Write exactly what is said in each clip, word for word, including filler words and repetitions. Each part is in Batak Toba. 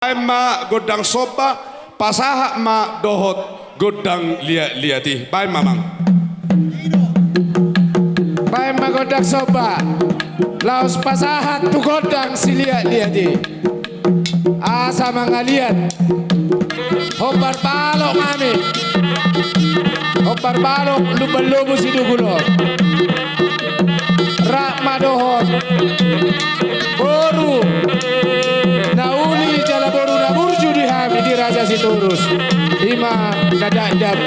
Baen ma gondang somba, pasahat ma dohot gondang liat-liat i. Baen ma, Amang. Baen ma gondang somba, laos pasahat tu gondang si liat-liat i. Asa mangaliat. Hombar balok ma hami. Hombar balok Lumban Lobu Sidugul on. Rap ma dohot boru na uli jala boru na burju di hami, di Raja Sitorus. I ma na dakdak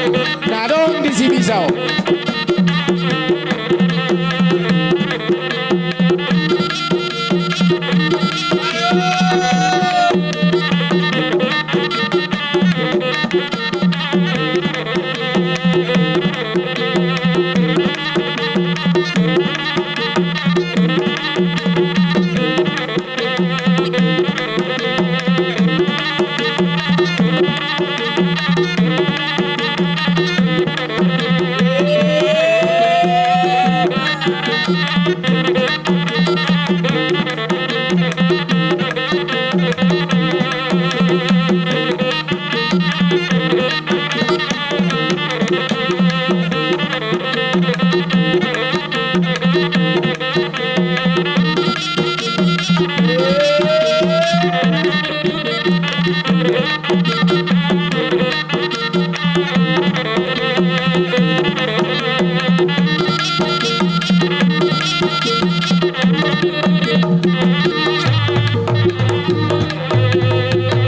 na adong di Sibisa on.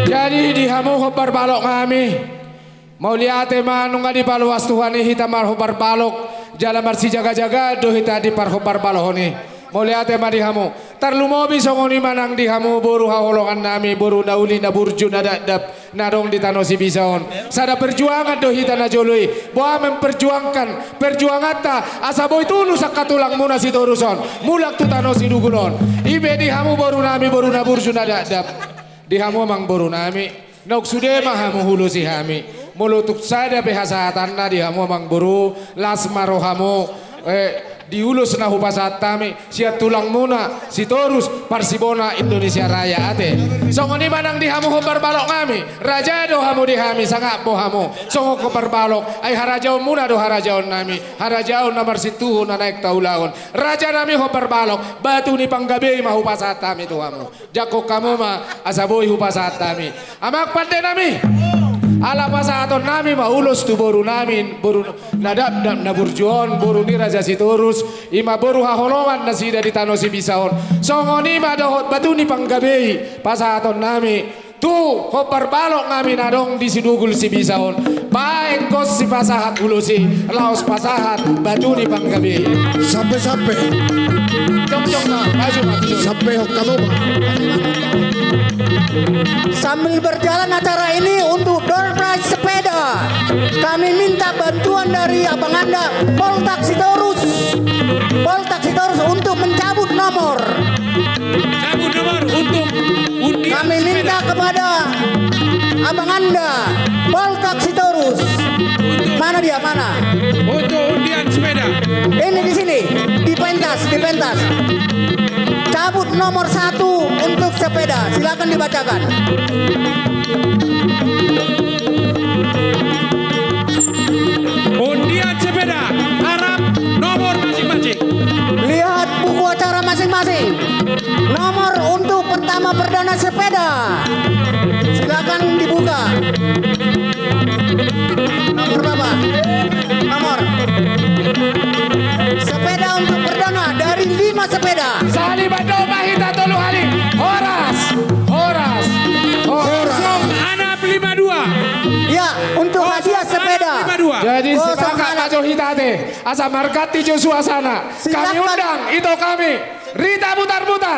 Jadi di hamu hombar balok nami, mauliate ma nunga dipaloas Tuhan i hita marhombar balok, jala marsijaga-jaga do hita di parhombar balok on i. Mauliate ma di hamu. Tarlumobi songon i ma nang di hamu boru haholongan nami, boru na uli, na burju, na dakdak na adong di tano Sibisa on. Sada perjuangan do hita na jolo i. Boha memperjuangkan perjuanganta asa boi tulus angka tulangmuna Sitorus on mulak tu tano Sidugul on. I pe di hamu boru nami, boru na burju, na dakdak. Di hamu amang boru nami, naung sude ma hamu hulosi hami. Molo tung sada pe hasahatanna di hamu amang boru, las ma rohamu, eh, di ulos na hupasahat hami sian tulangmuna Sitorus, parsibona Indonesia Raya, ate. Songon i ma nang di hamu hombar balok nami, raja do hamu di hami, sangap do hamu. Songon hombar balok, ai harajaonmuna do harajaon nami, harajaon na marsintuhu na naeng taulahon. Raja nami hombar balok, batu ni panggabe i ma hupasahat hami tu hamu. Jangkon hamu ma asa boi hupasahat hami. Amang pande nami, ala pasahaton nami ma ulos tu boru nami, boru na dakdak na burju on, boru ni Raja Sitorus, i ma boru haholongan nasida di tano Sibisa on. Songon i ma dohot batu ni panggabe i pasahaton nami tu hombar balok nami na adong di Sidugul Sibisa on. Baen hon sipasahat ulos i, laos pasahat batu ni panggabe i. Sampe, sampe. Jong, jong, na, maju, maju. Sampe hon hamu ma. Sambil berjalan acara ini, untuk door prize sepeda, kami minta bantuan dari Abang Anda, Poltak Sitorus. Poltak Sitorus untuk mencabut nomor. Cabut nomor untuk undian sepeda. Kami minta kepada Abang Anda, Poltak Sitorus. Untuk, mana dia, mana? Untuk undian sepeda. Ini di sini, di pentas, di pentas. Cabut nomor satu untuk sepeda. Silakan dibacakan. Undian sepeda, harap nomor masing-masing. Lihat buku acara masing-masing. Nomor untuk pertama perdana sepeda. Silakan dibuka. Nomor berapa? Nomor. Sepeda untuk perdana dari lima sepeda. Sahali mandok ma hita tolu hali. Horas, horas, horas. Kosong enam lima dua. Ya, untuk hadiah sepeda. Kosong enam lima dua. Jadi sepakat ma jo hita, ate. Asa marganti jo suasana. Kami undang ito kami, Rita Butarbutar.